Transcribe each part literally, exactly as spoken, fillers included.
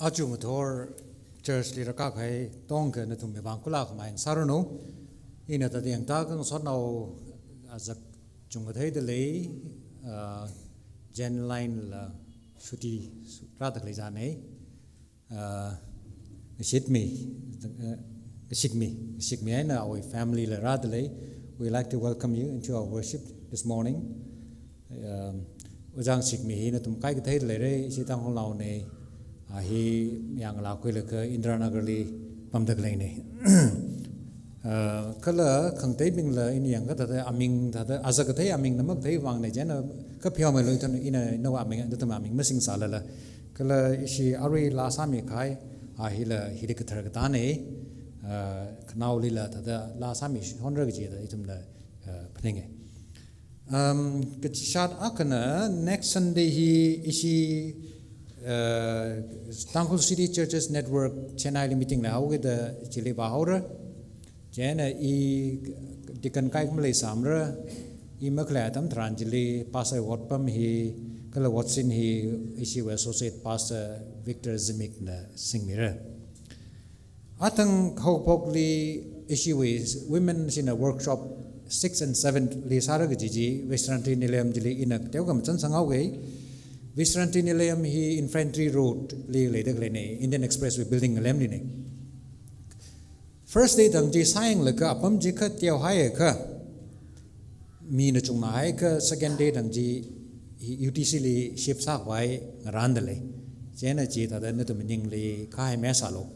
Aja ngathor church li rākakahai tongkha nathum mibang khula khamai ngasāranu. Ina tading ta khangasotnao azak chungkatheida lei, ah, Jen Line la shuti rāda khalei zanei. Ah, ngashitmi, ah, ngashikmi, ngashikmi eina awui family la rāda lei. We like to welcome you into our worship this morning. Um, Ojang Sikmi hi nathum kaikha theida leira, ishi Tangkhulnao nei, ah, hi yanglakhuilaga Indiranagar li pamda khaleinei. Ah, kala khangateibingla ina yangkha thāda aming thāda, azak kathei aming na makathei vang nei, chieina kapheomeilu ithum ina nawui aming, nathum aming masingsālala. Kala ishi arui laa sāmikahai, ah, hila hili kathar katānei, ah, khanaolila thāda laa sāmishonra kaji thāda ithumla, ah, phaningei. Um, kachishat akhana next Sunday hi ishi, uh, Tangkhul City Churches Network Chennai li meeting leihaoki da chili vāhaora. Chieina i deacon kaikha maleisāmara, i makhalei atam tharan chili pastor wotpam hi, kala wotsin hi ishiwui associate pastor Victor Zimik na singmira. Athang haophokli ishiwui women shina workshop six and seven li sāra kaji chi Visranti Nilayam chili ina teokha machān sanghaoki. Visranti Nilayam hi Infantry Road li leida khaleinei, Indian Expressway building ngalemli nei. First day tang chi sāyanglaga apam chi kha teohaiakha, mina chungnāhaiakha, second day tang chi hi U T C li shift sākhavai ngarānda lei. Chieina chi thāda nathum ningli kahai maisālu.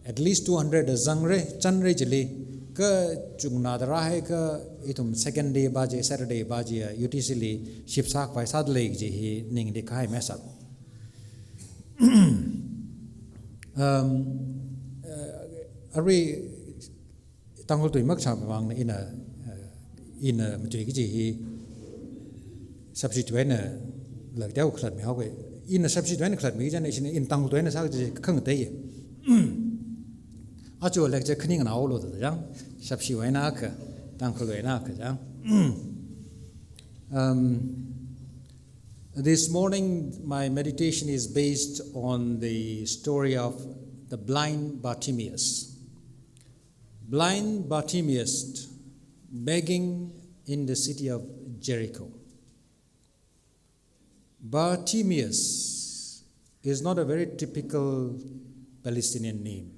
At least two hundred zangra, chānra chili. Kha chungnāda rāhaiakha ithum second day va chi, Saturday va chi, ah, U T C li shift sākhavai sāda lei kaji hi ningli kahai maisālu. Um, uh, arui Tangkhul tui makashā vangna ina, uh, ina matui kaji hi Shapshi tui eina la teokha khalatmihaoki. Ina Shapshi tui eina khalatmi chieina ishina ina Tangkhul tui eina sā kaji khangatei. Aja lecture khaning naolu da jang, Shapshi eina kha, Tangkhul eina kha jang. Um, this morning, my meditation is based on the story of the blind Bartimaeus. Blind Bartimaeus begging in the city of Jericho. Bartimaeus is not a very typical Palestinian name.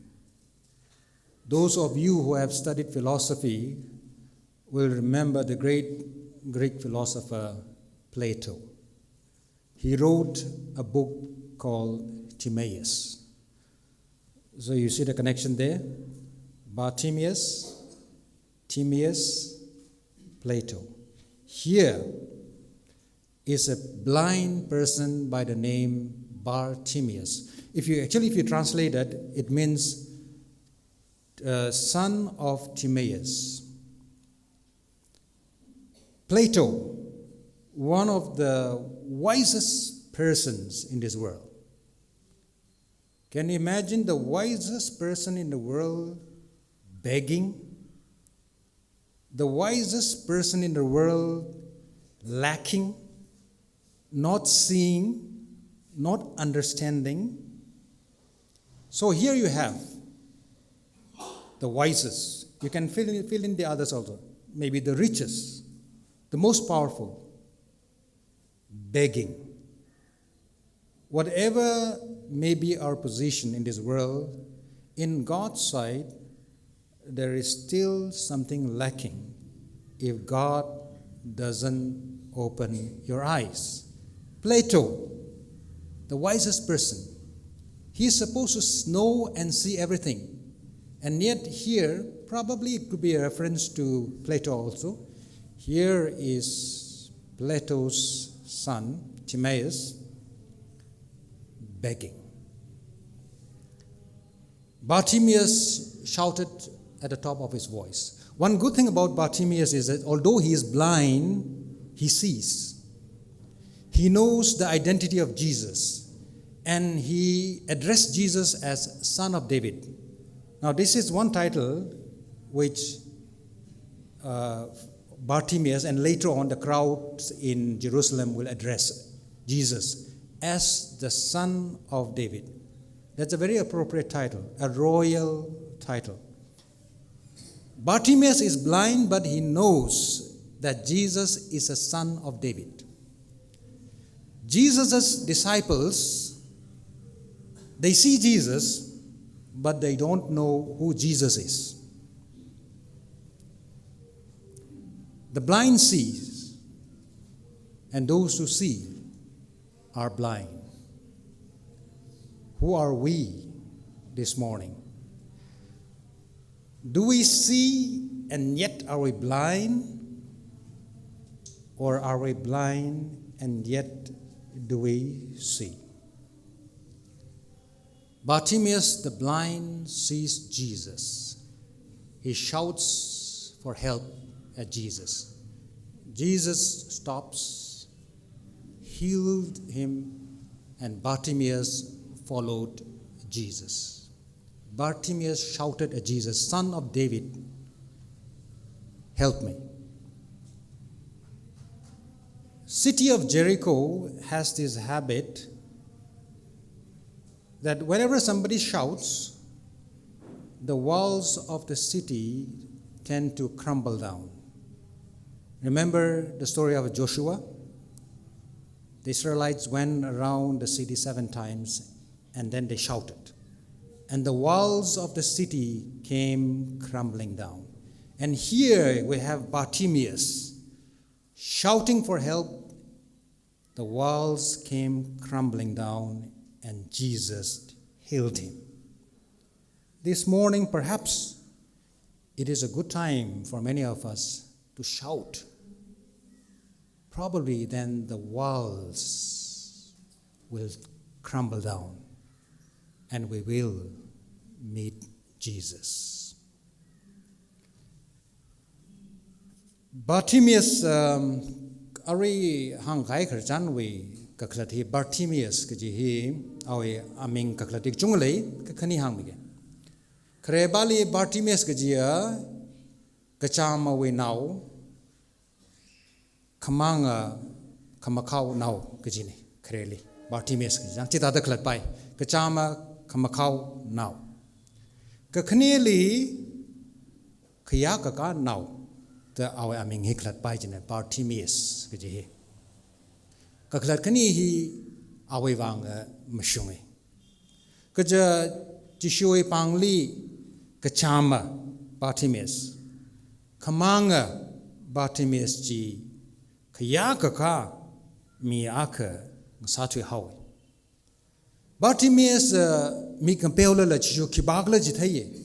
Those of you who have studied philosophy will remember the great Greek philosopher Plato. He wrote a book called Timaeus. So you see the connection there? Bartimaeus, Timaeus, Plato. Here is a blind person by the name Bartimaeus. If you actually, if you translate that, it means, uh, son of Timaeus. Plato, one of the wisest persons in this world. Can you imagine the wisest person in the world begging? The wisest person in the world lacking, not seeing, not understanding. So here you have the wisest. You can fill in, fill in the others also. Maybe the richest, the most powerful, begging. Whatever may be our position in this world, in God's sight, there is still something lacking if God doesn't open your eyes. Plato, the wisest person, he's supposed to s-, know and see everything. And yet here, probably it could be a reference to Plato also. Here is Plato's son, Timaeus, begging. Bartimaeus shouted at the top of his voice. One good thing about Bartimaeus is that although he is blind, he sees. He knows the identity of Jesus, and he addressed Jesus as Son of David. Now, this is one title which, uh, Bartimaeus and later on the crowds in Jerusalem will address Jesus as the Son of David. That's a very appropriate title, a royal title. Bartimaeus is blind, but he knows that Jesus is a son of David. Jesus' disciples, they see Jesus, but they don't know who Jesus is. The blind sees, and those who see are blind. Who are we this morning? Do we see and yet are we blind? Or are we blind and yet do we see? Bartimaeus the blind sees Jesus. He shouts for help at Jesus. Jesus stops, healed him, and Bartimaeus followed Jesus. Bartimaeus shouted at Jesus, "Son of David, help me." City of Jericho has this habit that whenever somebody shouts, the walls of the city tend to crumble down. Remember the story of Joshua? The Israelites went around the city seven times and then they shouted. And the walls of the city came crumbling down. And here we have Bartimaeus shouting for help. The walls came crumbling down and Jesus healed him. This morning, perhaps it is a good time for many of us to shout. Probably then the walls will crumble down and we will meet Jesus. Bartimaeus, um, arui hāngkahai khararchanwui kakhalat hi Bartimaeus kaji hi awui aming kakhalat hi kachungkha lei, kakhane hāngmige. Kharepāli Bartimaeus kajiya kachāmawui nao, khamanga khamakhao nao kajine, khareli. Bartimaeus kaji chang, chithāda khalatpai, kachāma khamakhao nao. Kakhaneli khayākakā nao da awui aming hi khalatpai jine, Bartimaeus kaji hi. Kakhalat khani hi awui vang, eh, mashunge. Kaja Jishuwui pāngli kachāma Bartimaeus, khamanga Bartimaeus chi khayākakā mi akha ngasāthuihaowe. Bartimaeus, uh, mik ngapeolala Jishu khipākhala chi theiye.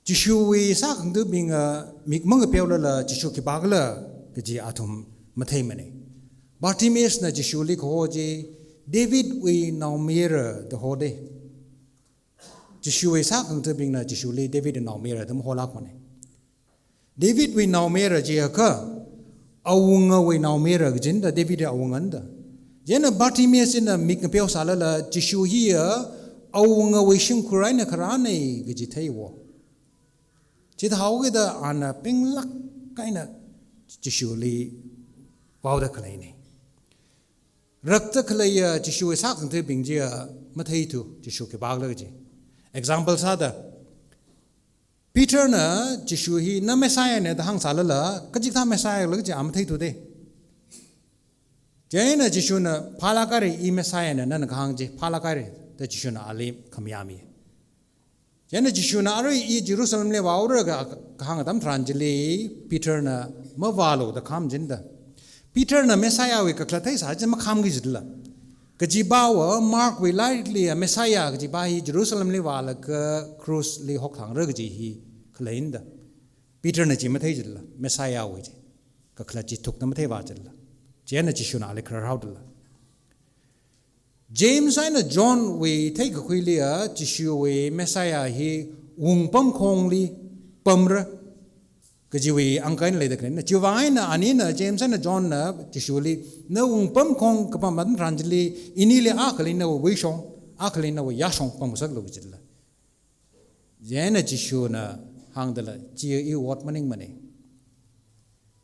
Jishuwui sākhangatha̱bing, uh, mik mangapeolala Jishu khipākhala kaji athum matheimane. Bartimaeusna Jishuli kaho chi, "Davidwui naomayara," da hode. Jishuwui sākhangatha̱bingna Jishuli, "Davidwui naomayara," da maholākmane. Davidwui naomayara jiakha, awungawui naomayara kajina da, Davidwui awungana da. Chieina Bartimaeus china mik ngapeosālala, Jishu hiya awungawui shimkhur eina kharāne kaji theiwo. Chithāhaokida ana pinglāk eina Jishuli vaoda khaleine. Rakta khaleiya Jishuwui sākhangatha̱bing chiya matheithu, Jishu khipākhala kaji. Example sāda, Peterna Jishu hi, "Na Messiahne," da hāngsālala, kachikathā Messiah khala kaji a matheithude. Chieina Jishuna, "Phālāk haire, i Messiahne, nana kahāng chi, phālāk haire," da Jishuna ali khamayāmi. Chieina Jishuna, "Arui i Jerusalemli vāhaora," da kahāng atam tharan chili, Peterna, "Mavālu," da kham jina da. Peterna Messiahwui kakhalat theisā chi makhamki jidala. Kajipāva Markwui lairikli Messiah kajipā hi Jerusalemli vālaga crossli hokthāngra kaji hi khaleina da. Peterna chi mathei jidala, Messiahwui chi. Kakhalat chi thukta matheivā jidala. Chieina Jishuna ali khararhaodala. James eina Johnwui theikakhuiliya Jishuwui Messiah hi wungpamkhongli pamra kajiwui angka eina leida khaleina. Chiwui vang eina anina James eina Johnna Jishuli, "Na wungpamkhong kapam atam tharan chili, inili akhali nawui wuishong, akhali nawui yāshong pamngasaklu," kajila. Chieina Jishuna hāngdala, "Chi iwui ot maningmane.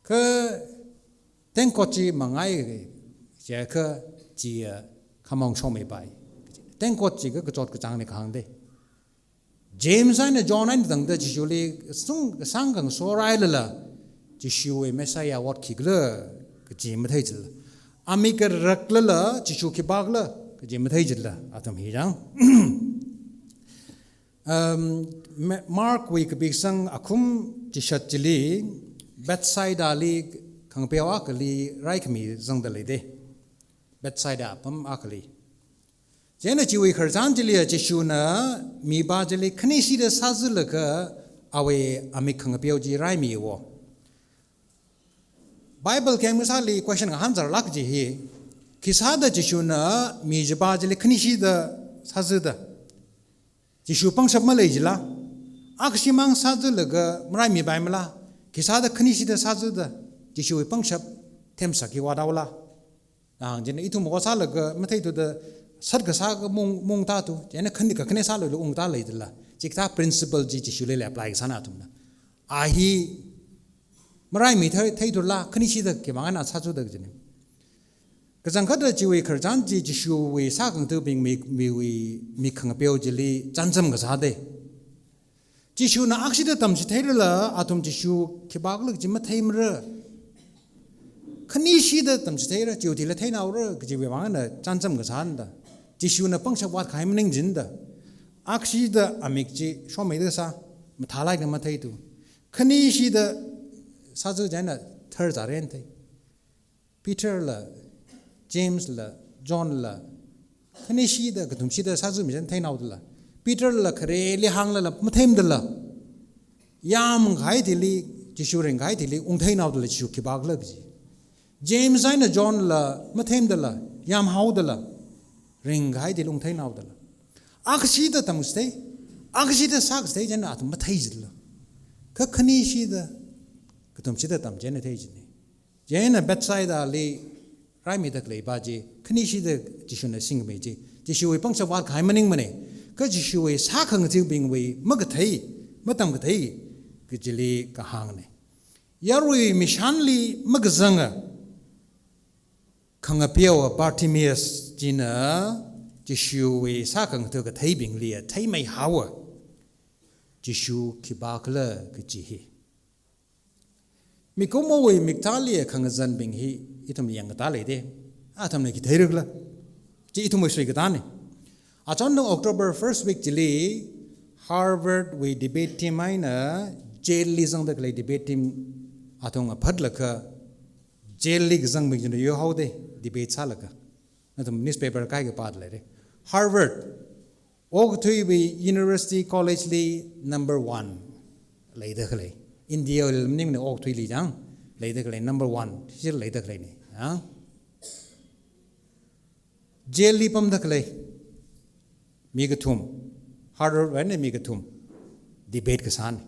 Kha tengkot chi mangaiya, chiakha chiya khamong shomeipai." tengkot chi ka kachot kachāngna kahāng de. James eina John eina tangda Jishuli sung sāngkhangaso rāhailala, Jishuwui Messiah ot khikhala kaji mathei chila. Amik karaklala Jishu khipākhala kaji mathei chila. Atam hi chang. Um, Ma-, Mark wui kapiksang akhum chishat chili, Bethsaida li khangapeo akhali raikhami zangda lei de. Bethsaida apam akhali. Chieina chiwui khararchan chili Jishuna mipā chili khanishida sāzalaga awui amik khangapeo chi raimiwo. Bible kengmi sāli question ngahānzarlāk kaji hi. Khisāda Jishuna mi chipā chili khanishida sāzada. Jishu pangshap malei jila. Akhashimang sāzalaga maraimipaimala. Khisāda khanishida sāzada. Jishuwui pangshap themsakki vādaola. Nahāng china ithum ot sālaga matheithuda sat kasā ka mung, mung tāthu. Chieina khani kakhane sālala ungtā leidala. Chikathā principle chi Jishulila apply kasāna athumna. A hi maraimi thei, theithula, khanishida khimang eina sāthuda kajina. Kachangkhatta chiwui khararchan chi Jishuwui sākhangathabing mi, miwui, mi khangapeo chili chānjam kasā de. Jishuna akhashida tamchitheilala, athum Jishu khipākhala kaji matheimara. Khanishida tamchitheira, chiwui thila theinaora, kajiwui vang eina chānjam kasāna da. Jishuna pangshap vātkahai maning china da. Akhashida amik chi shomeida sā, mathālāk eina matheithu. Khanishida sāza chieina tharzarena thei. Peter la, James la, John la, khanishida kathumshida sāzami chieina theinaodala. Peter la khareli hānglala matheimdala. Yamkahai thili, Jishu ringkahai thili ungtheinaodala Jishu khipākhala kaji. James eina John la matheimdala, yamhaodala, ringkahai thili ungtheinaodala. Akhashida tamchithei, akhashida sāchithei chieina athum mathei jila. Kha khanishida, kathumshida tam chieina thei jina. Chieina Bethsaida li raimida khaleipa chi, khanishida Jishuna singmi chi, Jishuwui pangshap vātkahai maningmana, kha Jishuwui sākhangathabingwui makathei, matamkathei, kajili kahāngna. Yarui mishanli makazanga, khangapeo Bartimaeus china, Jishuwui sākhangatha katheibingli theimeihaowa, Jishu khipākhala kaji hi. Mikumowui miktāli khangazanbing hi ithum yangkatā lei de. Athumna khi theirakhala? Chi ithumwui suikatāna. Achon nung October first week chili Harvard wui debate team eina jail li zangda khalei debate team athum aphatlaga jail li kazangbing china yuihaoda debate sālaga. Nathum newspaper kaikha pāda leira. Harvard, okathuiwui university college li number one leida khalei. India wui maningmana okathuili chang leida khalei number one, chi leida khaleina. Ha? Jail li pamda khalei mi kathum, Harvard wui eina mi kathum, debate kasāna.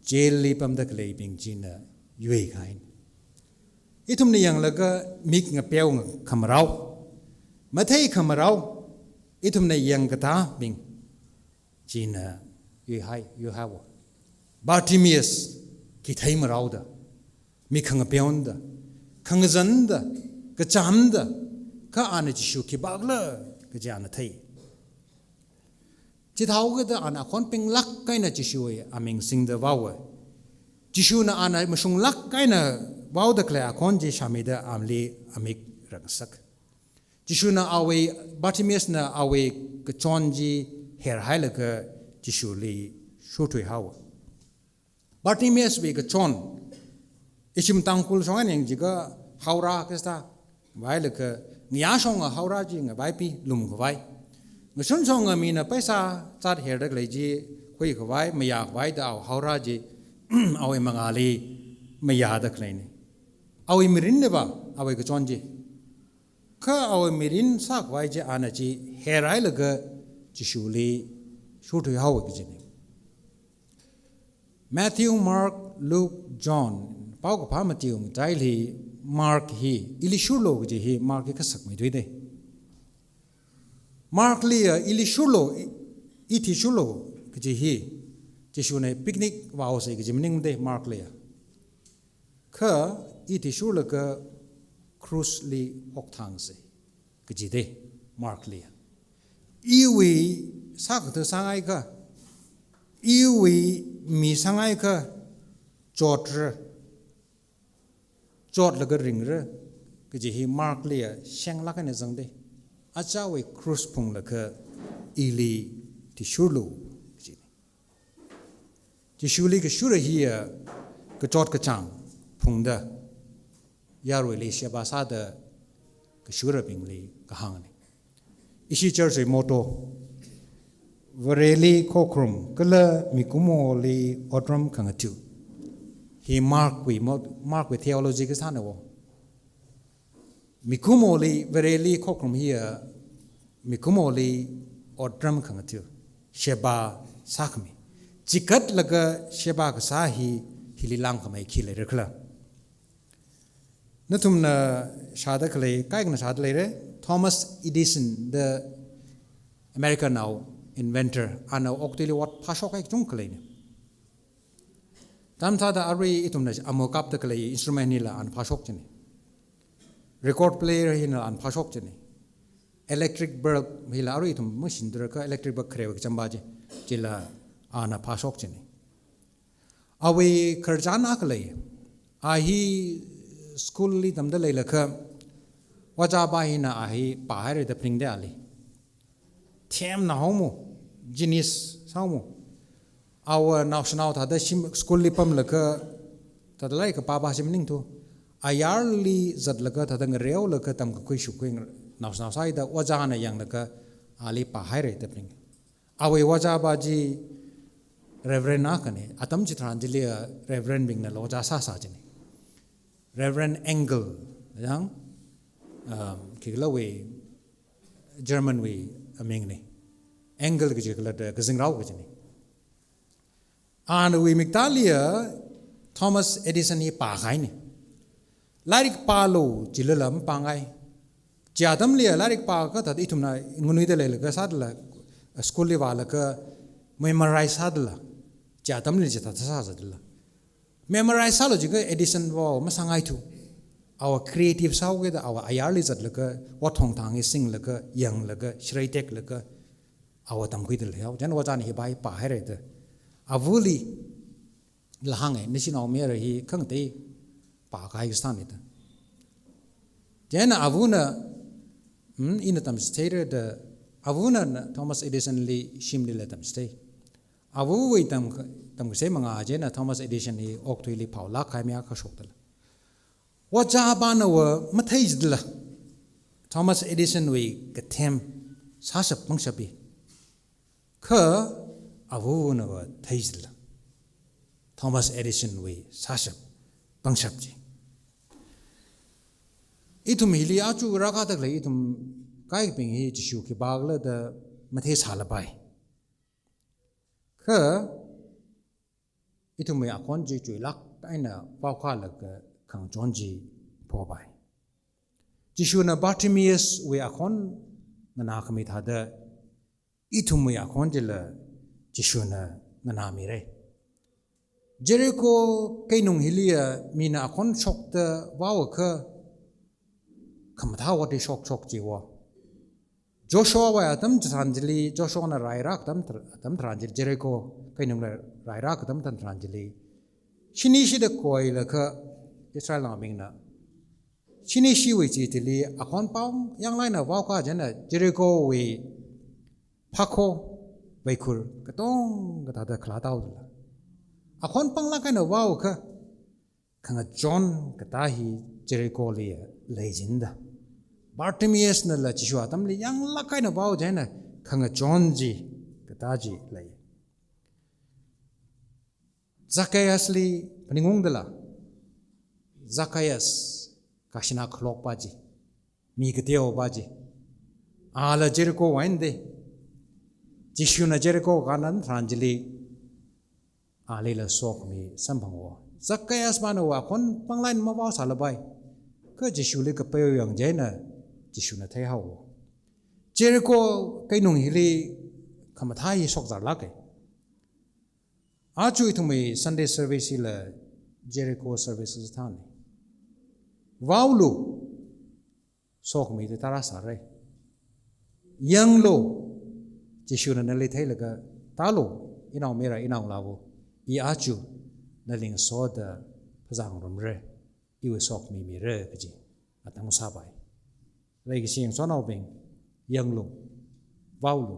Jail li pamda khaleibing china yuikahaina. Ithumna yanglaga mik ngapeo nga-, khamarao, mathei khamarao, ithumna yangkatābing china yuihai, yuihaiwo. Bartimaeus khi theimaraoda, mik khangapeona da, khangazanna da, kachāmna da, kha ana Jishu khipākhala kaji ana thei. Chithāhaokida ana akhon pinglāk eina Jishuwui aming singda vaowa. Jishuna ana mashunglāk eina vaoda khalei akhon chi shāmida ali amik rāngasak. Jishuna awui, Bartimaeusna awui kachon chi herhailaga Jishuli shurthuihaowa. Bartimaeus wui kachon, ishim Tangkhul shong eina yangjiakha haora kasta, vailaga ngayā shonga haora chi ngavaipi lumkhavai. Ngashun shonga mina paisa zat herda khalei chi khuikhavai, mayākhavai da awui haora chi, awui mangāli mayāda khaleina. Awui mirinna va, awui kachon chi. Kha awui mirin sākhavai chi ana chi herhailaga Jishuli shurthuihaowa kajina. Matthew, Mark, Luke, John, Paokaphā Matthew mataili Mark hi ili shurlu kaji hi Mark hi kasakmeithuida. Mark liya ili shurlu, i, ithi shurlu kaji hi Jishuna picnic vaosa kaji maningmada Mark liya. Kha ithi shurlaga cross li hokthangsa kajida Mark liya. Iwui sākatha sāngaikha, iwui mi sāngaikha, chotra, chotlaga ringra, kaji hi Mark liya shenglāk eina zangda. Achāwui krus phunglaga ili tishurlu, kaji. Jishuli kashura hiya kachot kachāng phungda, yaruili sheba sāda kashurabingli kahāngna. Ishi church wui motto, Vareli khokharum kala mikumoli otram khangatha. Hi Mark wui mo-, Mark wui theology kasāna wo. Mikumoli, Vareli khokharum hiya mikumoli otram khangatha, sheba sākhami. Chikatlaga sheba kasā hi, hili langkhamei khi leira khala. Nathumna shāda khalei, kaikhana shāda leira, Thomas Edison da American nao inventor, ana okathuili ot phāshok kahai kachungkha leina. Tamthāda arui ithumna amo kapda khalei instrument hila ana phāshok china. Record player hila ana phāshok china. Electric bulb hila arui ithum machine dura kha electric bulb kharewui kachamba chi, chila ana phāshok china. Awui khararchan akha lei. A hi school li tamda leilakha, ojā pa hina a hi pāhaira da phaningda ali. Themna haomo, genius sāhaomo. Awa naoshinao thāda shim school li pamlaga, thāda lairik kapā pa shim maningthu. Ayarli zatlaga thāda ngareolaga tamkakhui shukhui naoshinao sāhaida ojāna yanglaga ali pāhaira da phaning. Awui ojā pa chi Reverend akhana, atam chitharan chiliya Reverend bingna lo ojā sāsā china. Reverend Engel, yang, um, khikhalawui German wui amingna. Engel kaji khala da kazingrao kajina. Anawui miktāliya Thomas Edison hi pākahaina. Lairik pālu jilala mapāngai. Chi atamliya lairik pākha thāda ithumna nganuida leilaga sādala, school li vālaga memorize sādala. Chi atamli chithāda sāzatdala. Memorize sālu jiakha Edison va masāngaithu. Awa creative sāhaokida awa ayarli zatlaga, ot thongthang hi singlaga, yanglaga, sharei teklaga, awa tamkhuida leihao. Chieina ojāna hi pa hi pāhaira da. Avali la hānga, nashi naomayara hi khangatei pākahai kasāna da. Chieina avana, hmm, ina tamchitheira da, avana na Thomas Edison li shimlila tamchithei. Avawui tam, tamkasei mangā chieina Thomas Edison hi okathuili phaolāk kahai mi akha shokdala. Ojā pana va mathei jidala. Thomas Edison wui kathem sāshap pangshap hi. Kha avana va thei jidala. Thomas Edison wui sāshap pangshap chi. Ithum hili aja rākada khalei ithum kaikhabing hi Jishu khipākhala da matheisālapai. Kha ithumwui akhon chi chuilāk eina vaokhalaga khangachon chi phopai. Jishuna Bartimaeus wui akhon nganākhami thāda, ithumwui akhon chila Jishuna nganāmira. Jericho keinung hiliya mina akhon shokda vaokha khamathā ot hi shokshok chiwo. Joshua wui atam chitharan chili, Joshua na rairāk atam thar-, atam tharan chili, Jericho keinungla rairāk atam tharan chili, shini shida koilaga Israelnaobingna shini shiwui chi chili akhon pāng yanglāk eina vaokha chieina Jerichowui phakho veikhur katonga thāda khalāthaodala. Akhon pānglāk eina vaokha khangachon katā hi Jericholi leichinda. Bartimaeus nala Jishu atamli yanglāk eina vao chieina khangachon chi katā chi lei. Zacchaeus li phaningungdala. Zacchaeus kashina khalok pa chi, mi kateopa chi. Ala Jericho wui eina da. Jishuna Jericho kanan tharan chili alila sokhami samphangwo. Zacchaeus pana va akhon pānglāk eina mavaosālapai. Kha Jishuli kapeo yang chieina Jishuna theihaowo. Jericho keinung hili khamathā hi shokzarlāka. Aja ithumwui Sunday service hila Jericho service kathāna. Vaolu, sokhami chi tarāsāra. Yanglu, Jishuna nali theilaga, "Tālu, inaomayara, inaolāva, i aja naling soda phazāngarumra, iwui sokhami mira," kaji atang sāpai. Leikashi yangsonaobing, yanglu, vaolu,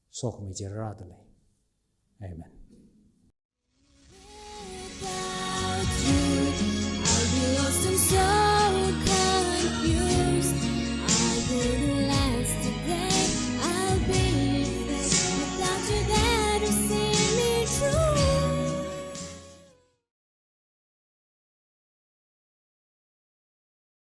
sokhami chi rāda lei. Amen.